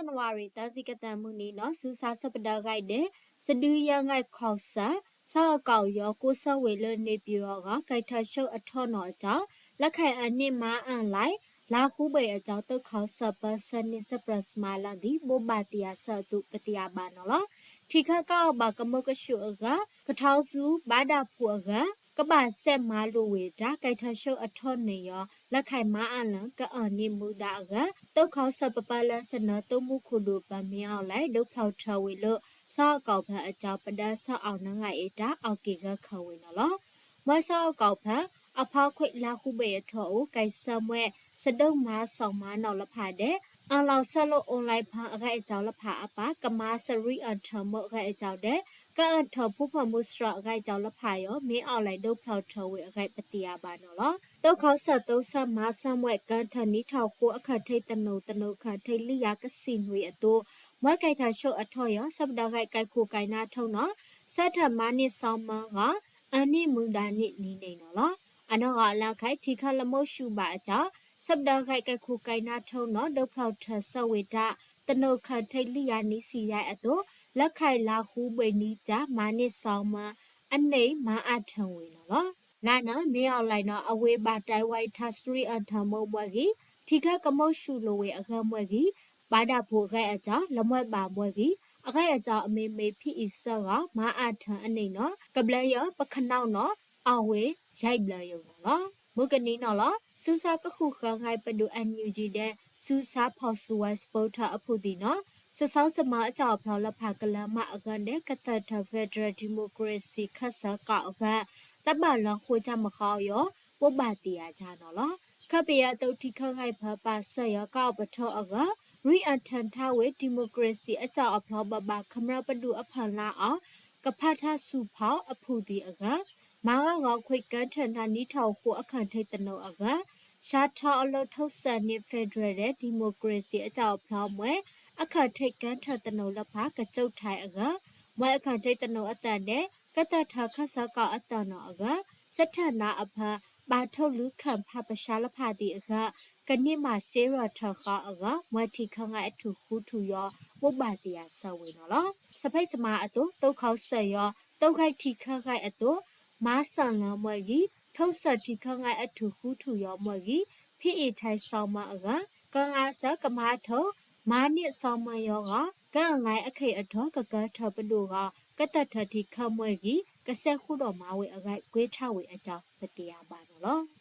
နဝၤရံၤ တၢ်စံးကတၢၢ်မုၢ်နံၤနီၤ ဆူစါဆၢပဒၢဂၤဒဲး စဒုယဲၢ်ဂၤခီၣ်စၢၣ် ဆၢအကီၢ်ယီၤ ကိးဆၢဝ့ၤလၢ နေပြည်တော် အဂီၢ် ကဲထီၣ်ဆၢအထီၣ်နီၤအကၠီ လၢခဲအံၤန့ၣ် မၤအၢၣ်လီၤ လါဃုဘ့ၣ်အကၠီ သုးခီၣ်စၢၣ်ပၢဆှၢန့ၢ် စဲးပြၢးစမါလၢ်လံ ဘိးဘၣ်တ့ၢ်အဆၢအသိး ပတ့ၢ်အဘၣ်နီၤလီၤ. ထံၣ်ခၢၣ်ကီၢ်အဘၣ်ကမၢကဆူၣ်အဂၤ ကထီၣ်ဆူဘၣ်ဒၣ်ဖှိၣ်အဂၤ ကဘၣ်စဲးမၤလိာ်ဝဲတၢ် ကဲထီၣ်ဆၢအထီၣ်န့ၣ်ယီၤ လၢခဲအံၤမၤအၢၣ်လီၤ ကအၢၣ်န့ၢ်မူဒါအဂၤ သုးခီၣ်စၢၣ်ပၢလၢစနၢတၢ်မူခိၣ်ဒိၣ်ပၢ် မ့ၢ်အီၣ်လဲၣ် ဒုးဖျီၣ်ထၢဝဲလၢ ဆၢအကီၢ်ဖဲအကၠီ ပဒၢဆၢအီၤနဂၤအံၤတၢ် အီၣ်က့ၤဂၢၢ်ခၢၣ်ဝဲနီၤလီၤ. မၢဆၢအကီၢ်ဖဲ အဖီခွဲးလါဃုဘ့ၣ်အထီၣ်အိၣ် ကဲဆၢမွဲ စဒုးမၤစီၣ်မၤနီၣ်လၢဖးဒဲး အၢၣ်လီၤဆၢလၢ online ဖဲအဂၤအကၠီလၢဖးအပၢ် ကမၤစရံးအထၢၣ်မၢအဂၤအကၠီဒဲး ကအၢၣ်ထၢၣ်ဖူဖၢၣ်မူစြၢအဂၤအကၠီလၢဖးယီၤ မ့ၢ်အီၣ်လဲၣ် ဒုးဖျီၣ်ထၢဝဲအဂၤ ပတ့ၢ်အဘၣ်နီၤလီၤ. သုးခီၣ်စၢၣ်သုးဆၢမၤဆၢမွဲ ကၢၢ်ထၢၣ်နံၣ်ထီၣ်ဃိ အခၢၣ်ထံးတနိၣ် တနိၣ်ခၢၣ်ထံးလွံၢ်ယၤ ကဆံးနွံအသိး မွဲကဲထီၣ်ဆၢအထီၣ်ယီၤ ဆၢပဒၢဂၤ ကဲခိၣ်ကဲနါထၢၣ်နီၤ ဆၢထၢၣ်မၤန့ၢ်စီမၢဂီၢ် အၢၣ်န့ၢ်မူဒါန့ၣ်နံၤန့ၣ်နီၤလီၤ. အနီၢ်ဂီၢ်လၢခဲအံၤ ထံၣ်ခၢၣ်လၢမုၢ်ဆူၣ်ဘၣ်အကၠီ ဆၢပဒၢဂၤ ကဲခိၣ်ကဲနါထၢၣ်နီၤ ဒုးဖျီၣ်ထၢဆၢဝဲတၢ် တနိၣ်ခၢၣ်ထံးလွံၢ်ယၤနံၣ်ဆံယၤအသိး လၢခဲအံၤလါဃုဘ့ၣ်နံၤကၠီ မၤန့ၢ်စီမၢ အန့ၣ်မၤအါထၢၣ်ဝဲနီၤလီၤ. လၢန့ၣ် မ့ၢ်အီၣ်လဲၣ်နီၤ အဝဲဘၣ်တဲဝဲထါစရံးအထၢၣ်မၢမွဲဂ့ၤ ထံၣ်ခၢၣ်ကမၢဆူၣ်လိာ်ဝဲအဂၤမွဲဂ့ၤ ဘၣ်ဒၣ်ဖှိၣ်အဂၤအကၠီ လၢမွဲဘၣ်မွဲဂ့ၤ အဂၤအကၠီအမ့ၢ်မ့ၢ်ဖံးအံၤဆၢဂီၢ် မၤအါထၢၣ်အန့ၣ်နီၤ ကဘျၢယီၤ ပခနီၣ်နီၤ အီၣ်ဝဲယဲၢ်ဘျၢယိာ်နီၤလီၤ. မုၢ်ကနံၤနီၤလီၤ ဆူစါကဃုဃၢၤဂၤပဒိၣ် NUG ဒဲး ဆူစါဖီၣ်စုဝဲ စပီထၢၣ်အဖုၣ်သံးနီၤ စစီစမၢအကၠီအဖျီလၢဖးကလၢၤမးအဂၤဒဲး ကသၢၣ်ထၢၣ် Federal Democracy ခၢၣ်စၢၣ်ကီၢ်အဂၤ တဘၣ်လီၤဃိကၠီမဃီယီၤ ဘိးဘၣ်တ့ၢ်အကၠီနီၤလီၤ. ခၢၣ်ပယီၤသုးထံၣ်ခၢၣ်ဂၤဖဲပာ်စၢၤယီၤကီၢ်ပထၢအဂၤ ရံးအထၢၣ်ထါဝဲ democracy အကၠီအဖျီဘၣ်ဘၣ် ခမျၢၣ်ပဒိၣ်အဖီလာ်အီၤ ကဖးထါဆူၣ်ဖီအဖုၣ်သံးအဂၤ မၤဂၤဂီၤခွဲးကၢၢ်ထၢၣ်နၤနံၣ်ထီၣ်ဃိ အခၢၣ်ထံးတနိၣ်အဂၤ စးထီၣ်အလီၢ်ထီၣ်စၢၣ်န့ၢ် Federal ဒဲး democracy အကၠီအဖျီမွဲ အခၢၣ်ထံးကၢၢ်ထၢၣ်တနိၣ်လၢဖး ကကၠိၣ်ထဲးအဂၤ မွဲအခၢၣ်ထံးတနိၣ်အတၢ်ဒဲး ကသၢၣ်ထၢၣ်ခၢၣ်စၢၣ်ကီၢ်အတၢ်နီၣ်အဂၤ စထၢၣ်နါအဖၢ ဘၣ်ထိၣ်လုၢ်ခၢၣ်ဖးပဆါလၢဖးသံးအဂၤ ကန့ၢ်မၤစ့ရၢၣ်ထၢၣ်ဃီအဂၤ မွဲထံၣ်ခၢၣ်ဂၤအထူၣ်ဃူထူၣ်ယီၤ ဘိးဘၣ်တ့ၢ်အဆၢဝဲနီၤလီၤ. စဖဲစမးအသိး သုးခီၣ်စၢၣ်ယီၤ သုးဂဲၤထံၣ်ခၢၣ်ဂၤအသိး မၤစၢၤလၢမွဲဂ့ၤ ထိၣ်စၢၣ်ထံၣ်ခၢၣ်ဂၤအထူၣ်ဃူထူၣ်ယီၤမွဲဂ့ၤ ဖံးအံၤထဲစီမၢအဂၤ ကလါစၢၣ်ကမၤထိၣ် မၤန့ၢ်စီမၢယီၤဂီၢ် ကလါအခ့အထီၣ် ကကၢၢ်ထၢၣ်ပဒိၣ်ဂီၢ် ကသၢၣ်ထၢၣ်ထံၣ်ခၢၣ်မွဲဂ့ၤ ကစဲးဃူဒီးမၤဝဲအဂၤ ကွဲးထါဝဲအကၠီ ပတ့ၢ်အဘၣ်နီၤလီၤ.